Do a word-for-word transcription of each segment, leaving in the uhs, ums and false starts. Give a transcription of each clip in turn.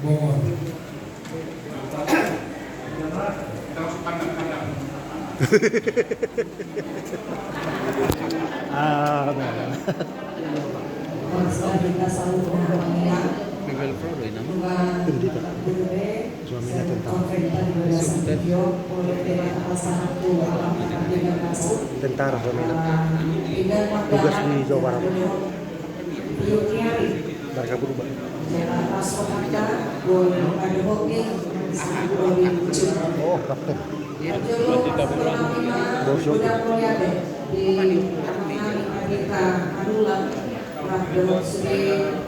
Amen. Suamina tentara. Tentara suamina. Tugas di Jawa Barat. Marga Purba. Oh, kapten. Bosok. Rap dohot sude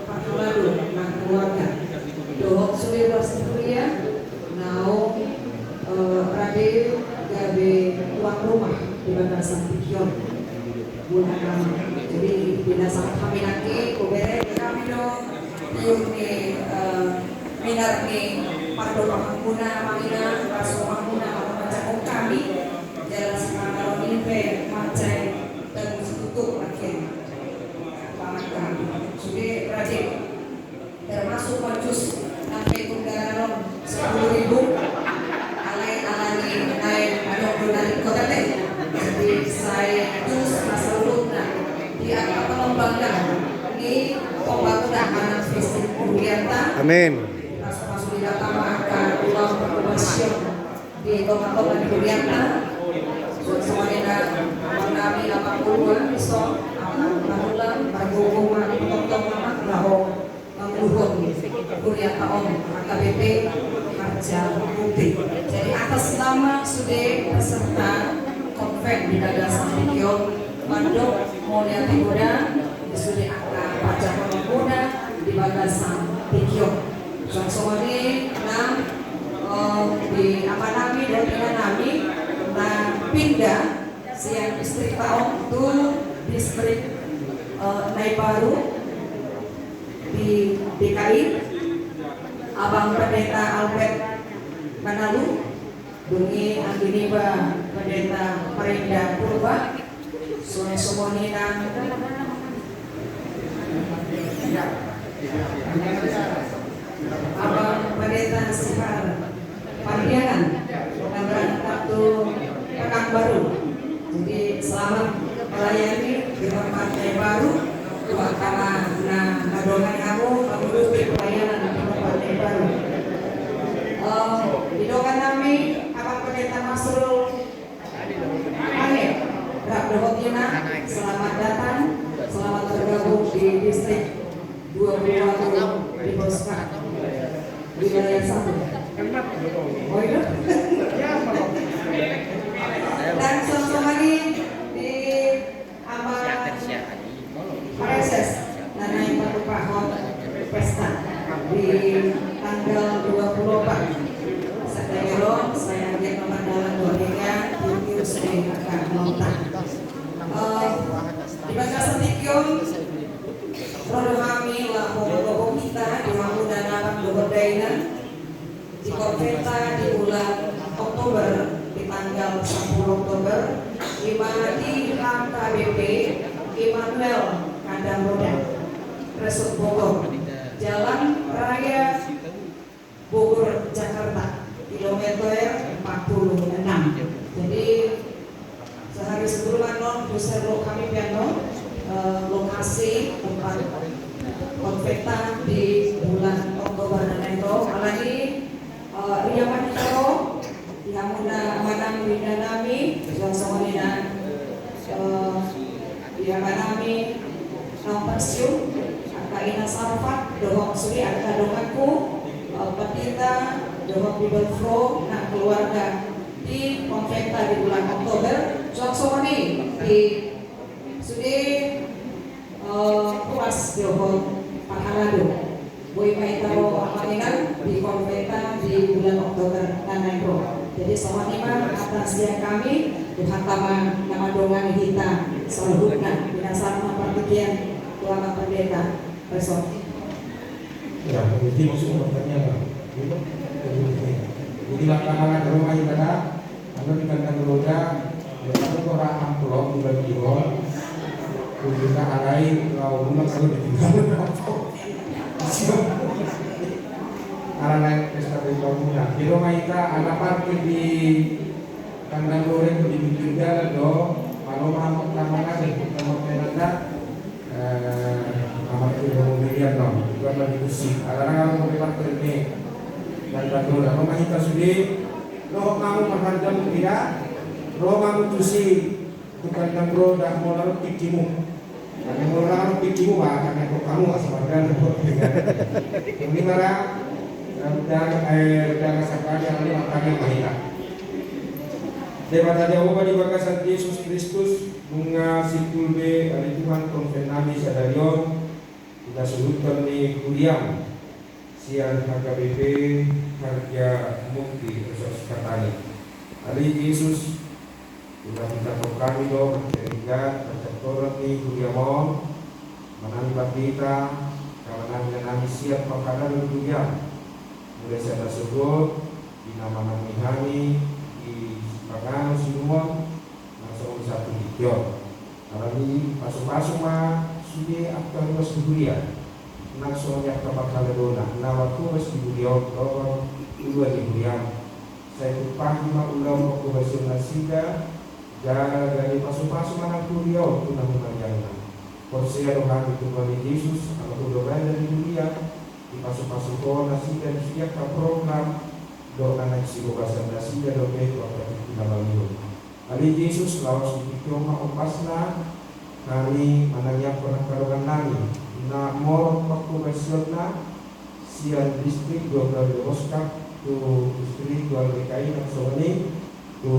parhalado nang keluarga. Dohot sude ruas ni huria naung, eh, rade gabe tuan rumah di bagasan tingki on. Jadi, di na sangkap hami nangkin, bere hami do, tiur ni, eh, minar ni pardomuan muna, amang inang, pardomuan muna, amang inang, jala sipanganon i pe mansai tanggung situtu, akhirna. Sude rajin. Termasuk jus nang pe tu dalan on sepuluh ribu. Alai alani naeng adong do na ringkot ate. Jadi sai jus na saluhutna di angka pengembangan ni pembangunan manang visi hurianta. Amin. Pasu-pasu di angka uang perkobasian di tonga-tonga ni hurianta. Songon i nang amang nami, amang Purba, dison, amang Manulang, amang Gogo, amang Tongtong, amang laho manguluhon hurianta on, A K B P Harjamukti. Jadi atas nama sude peserta konvent di bagasan tingki on, mandok mauliate godang di sude angka parjamita muna di bagasan tingki on. Songon i nang, eh, di amang nami dohot inang nami na pindah sian distrik ta on tu distrik, eh, na imbaru di D K I, Abang Pendeta Albert Manalu, dung i anggi niba Pendeta Marinda Purba, songon i nang Abang Pendeta Sihar Pardiangan, na berangkat tu Pekanbaru. Jadi selamat melayani di tempat yang baru. Dohot angka na madongan hamu menggeluti pelayanan di tempat yang baru. Eh, di dongan nami Abang Pendeta Masrul Amin. Rap dohot ina, selamat datang, selamat bergabung di distrik dua puluh satu di Bosma. Wilayah satu. Oh, iya? Dan songon i di amang Praeses, na naeng patupahon pesta di tanggal dua puluh empat September on, sai anggiat ma mardalan dohot denggan, tiur-tiur sude angka nonta. Eh, di bagasan tingki on, ro do hami laho manggohi hita di hamu na amang dohot dainang. Di konventa di bulan Oktober, di tanggal sepuluh Oktober, i ma di H K B P Immanuel Kandang Roda, Resort Bogor, Jalan Raya Bogor, Jakarta, kilometer empat puluh enam. Jadi, sehari sebelum annon, dohot hami pe annon, eh, lokasi tempat konventa di bulan Oktober nanti. Alani, eh, ria ma hita ro, di hamu na amang nami, inang nami, songon i nang, eh, di amang nami naung pensiun, angka ina Sarfat, dohot sude angka donganku, eh, Pendeta, dohot Bibelvrouw, nang keluarga di konventa di bulan Oktober, songon i di sude, eh, ruas dohot parhalado. Boi ma hita ro amang inang di konventa di bulan Oktober na naeng ro. Jadi songon i ma hata sian hami, Tuhanta ma na mandongani hita saluhutna. Binasahat ma partingkian tu amang pendeta. Resort. Ya, jadi maksudnya bertanya apa? Jadi langkah-langkah rumah ibadah, anu di kandang roda, ya, aku kurang amplop di bagi hall. Kubuka alai, kalau rumah kalau ditinggal. Siap. Alai pesta pesta muna. Di rumah kita ada parkir di kandang goreng di pinggir jalan do. Kalau mau makan makanan di tempat penanda, eh, amat di rumah miliar no. Bukan lagi musik. Ada orang mau parkir di kandang goreng. Rumah kita sudah. Lo kamu makan jam tidak? Rumah mutusi. Tukang nang ro da molo ro tingkimu. Karena molo ro tingkimu ba karena kok kamu asal badan kok. Ini mara dan eh dan asal kami ini makanya mahita. Debata Jahowa di bagasan Jesus Kristus, nunga situlbe ari Tuhan konven nami sadari on, ina suhuton ni kuliam. Sian H K B P Harja Mukti Resource Katani. Ale Jesus, ulaon hami do marhite ringgas, marhite torat ni huria on, manang pandita, kamanang nami sian pangkataion huria, mulai sian na sogot, di na manang ni hami, di panganon sinuan, na songon i sahat tu tingki on. Alani i pasupasu ma sude angka ruas ni huria, nang songon i angka pangkataion na marhobas di huria on dohot uluan ni huria. Sai tumpahi ma ulaon panghobasion nasida, jala gabe pasupasu ma nang huria on tu na humaliangna. Porsea do hami tu Tuhan Jesus, ala hudobanan ni huria, dipasupasu Ho nasida di sude angka program, dohot na naeng sihobasan nasida dope tu angka tingki na mangihut. Ale Jesus, laos di tingki on ma ombasna hami manangiangkon angka dongan nami na morot panghobasionna sian distrik dua puluh dua Roskap tu distrik dua L D K I nang songon i tu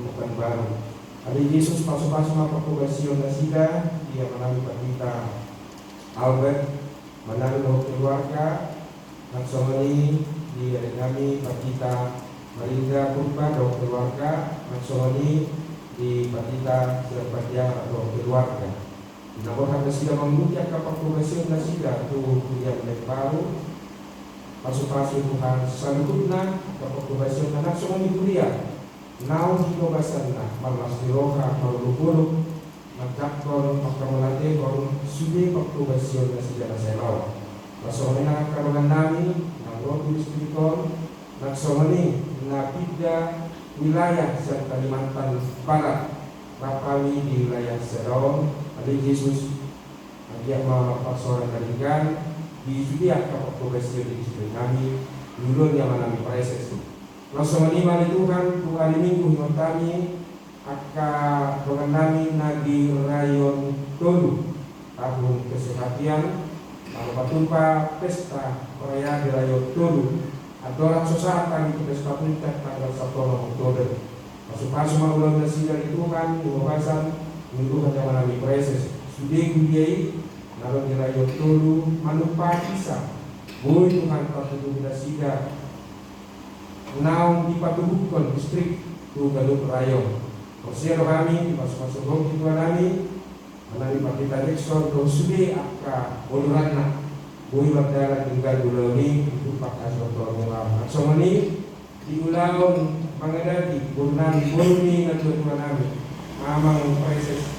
Pekanbaru. Ale Jesus, pasupasu ma panghobasion nasida di amanami pandita Albert manang dohot keluarga, nang songon i di adik nami pandita Marinda Purba dohot keluarga, nang songon i di pandita Sian Pandiara dohot keluarga. Di na borhat nasida mangihut angka panghobasion nasida tu huria na baru, pasupasu Tuhan saluhutna angka panghobasion na nang songon i huria naung hinobasanna marlas ni roha marolopolop manjangkon manghamauliatehon sude panghobasion nasida na sai laon. Nang songon i nang angka dongan nami naung ro tu distrik on, nang songon i na pinda wilayah sian Kalimantan Barat rap hami di wilayah sada on. Ale Jesus, anggiat ma marpasoran na denggan di sude angka panghobasion di distrik nami, di ulaon ni amanami praeses. Nang songon i ma ale Tuhan, tu ari Minggu hinon hami angka dongan nami na di Rayon Tolu tahun kesehatan, laho patumpa pesta perayaan di Rayon Tolu. Andorang so sahat hami tu pesta puncak tanggal sampulu onom Oktober. Pasupasu ma ulaon nasida ale Tuhan, di bagasan ni roha ni amanami praeses. Sude huria i na ro di Rayon Tolu manumpak hisa. Boi Tuhan patuduhon nasida naung dipatuduhon distrik tu ganup rayon. Porsea do hami dipasupasu Ho di Tuhan nami, manang di pandita Nixon dohot sude angka oloranna, boi mardalan denggan ulaon i, ditumpak hasuhuton ni Tuhan. Nang songon i di ulaon mangadati boru nami, boru ni natuatua nami, amang praeses,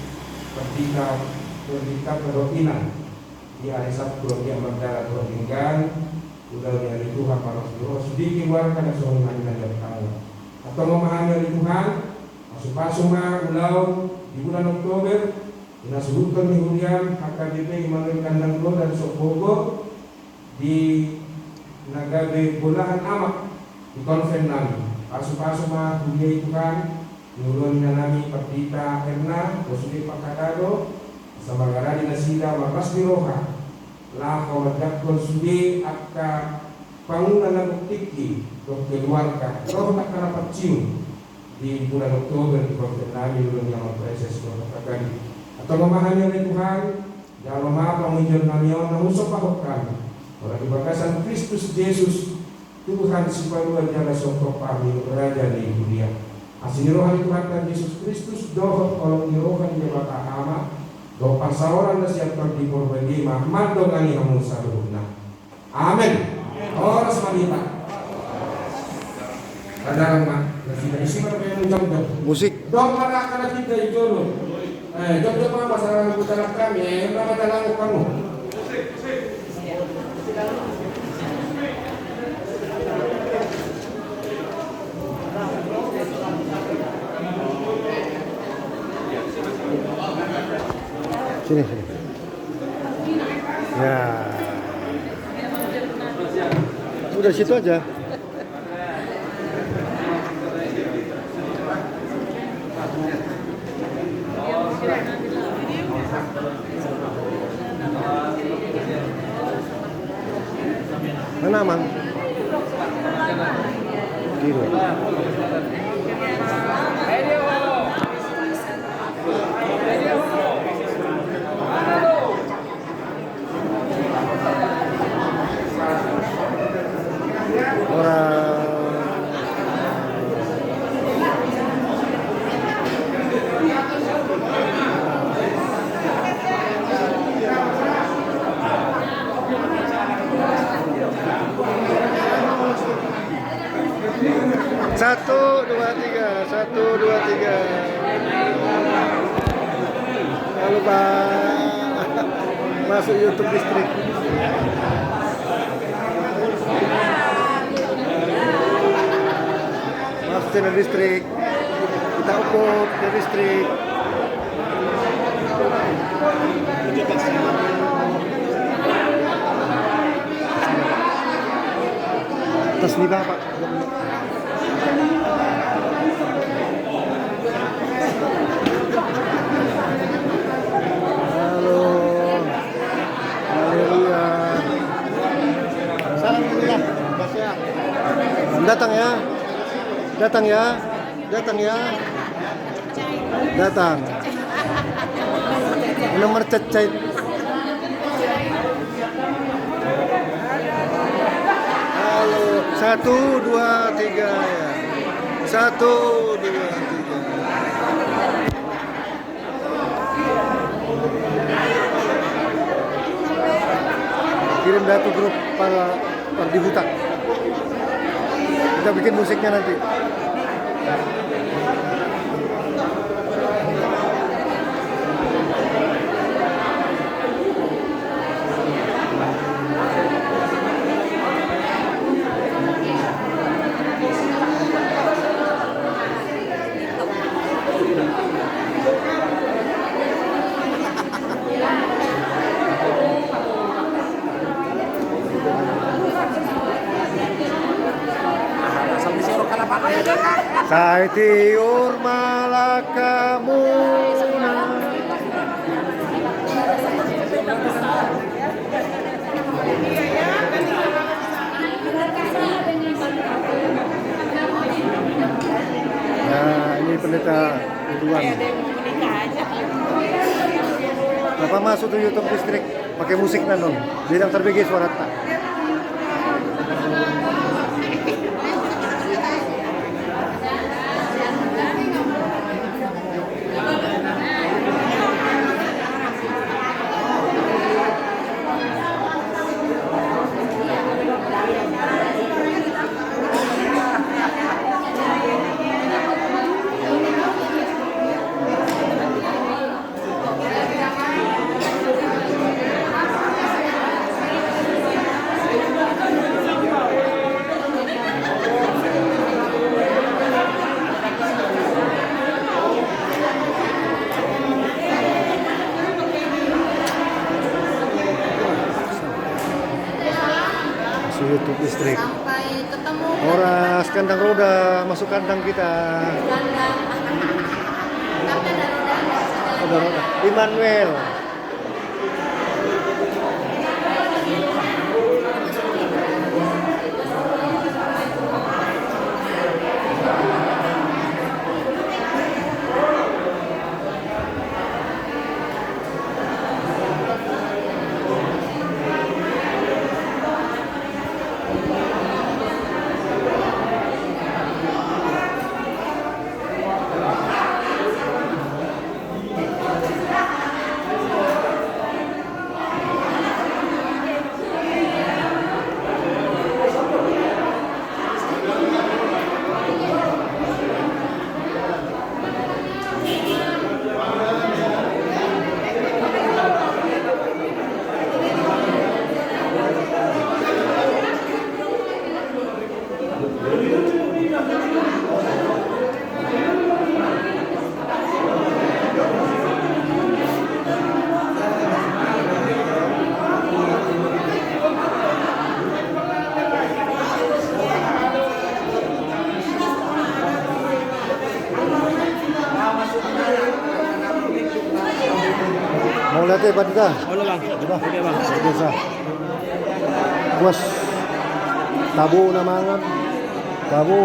pandita, pandita dohot inang. Di ari Sabtu anggiat mardalan dohot denggan ulaon i ale Tuhan, marlas ni roha sude keluarga na songon i nang di ari Minggu. Antong ma hami ale Tuhan, pasupasu ma ulaon di bulan Oktober, di na suhuton ni huriam H K B P Immanuel Kandang Dua dan Sopogo, di na gabe bolahan amak di konven nami. Pasupasu ma huria i Tuhan, di ulaon ni inang nami pandita Erna, dohot sude panghataion, asa mangaradi nasida marlas ni roha laho manjangkon sude angka pangula na gok tingki dohot keluarga dohot angka na pensiun di bulan Oktober di konven nami, ulaon ni amang praeses dohot angka gading. Antong ma hami ale Tuhan, jalo ma pangidoan nami on na husombahon hami, ora di bagasan Kristus Jesus, Tuhan sipalua jala songkop hami, Raja ni huria. Asi ni roha ni Tuhanta Jesus Kristus dohot holong ni roha ni Debata Ama dohot parsaoran na sian Tondi Porbadia i ma mandongani hamu saluhutna. Amen. Horas ma di hita. Tadang ma nasida, isi ma dope jongjong. Musik. Dong ma angka na pinda i jolo. Eh, jongjong ma, pasahat ma tu hami, eh, na madalangon hamu. Musik, musik. Musik. Sini, sini. Ya. Udah situ aja. Mana, Mang? Tidur. Ora. Satu, dua, tiga. Satu, dua, tiga. Jangan lupa masuk YouTube Distrik. Masuk channel Distrik. Kita upload ke Distrik. Tas ni Bapak. Halo. Haleluya. Salam dulu ya. Datang ya. Datang ya. Datang ya. Datang. Nomor cecet. Halo. Satu, dua, tiga, ya. Satu, dua, tiga. Kirim dah tu grup para, para di hutan. Kita bikin musiknya nanti. Sai tiur ma langkamuna. Nah, ini pendeta Ridwan. Bapak masuk tu YouTube Distrik, pakai musik nanon. Biar yang terbege suarata. Masuk YouTube Distrik. Sampai ketemu. Horas, kandang roda, masuk kandang kita. Kandang. Roda, roda. Immanuel. Ate, Pandita. Olo, Bang. Oke, Bang. Biasa. Puas. Tabo na mangan. Tabo.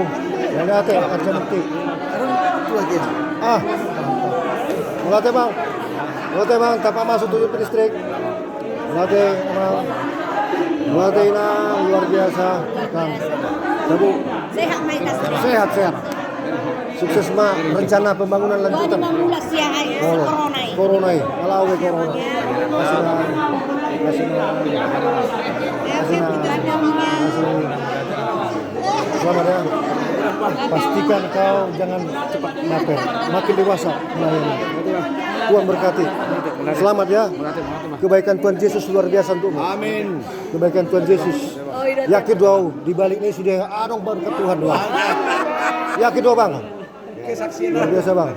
Mauliate, Harjamukti. Ah. Mauliate, Bang. Mauliate, Bang. Tampak masuk tujuh listrik. Mauliate, Bang. Mauliate, Inang. Luar biasa, Kang. Tabo. Sehat, sehat. Sukses ma rencana pembangunan lanjutan. Corona i. Corona i. Ala corona. Selamat ya. Pastikan kau jangan cepat mapan. Makin dewasa melayani. Tuhan berkati. Selamat ya. Kebaikan Tuhan Yesus luar biasa untukmu. Amin. Kebaikan Tuhan Yesus. Yakin do au, di balik ni sude adong berkat Tuhan do au. Yakin do au, Bang. Luar biasa, Bang.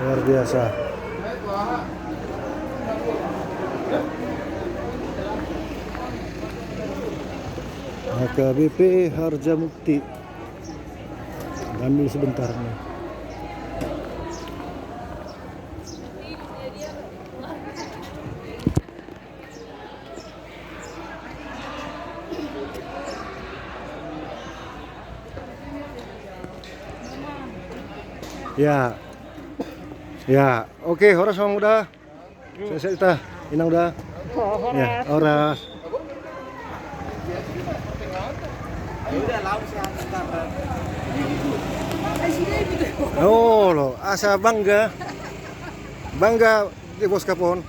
Luar biasa. H K B P Harjamukti. Ambil sebentar nih. Ya. Ya, oke, horas, Amang Uda. Sehat-sehat, Inang Uda. Ya, horas. Oh, lo, asa bangga. Bangga di Boskap on.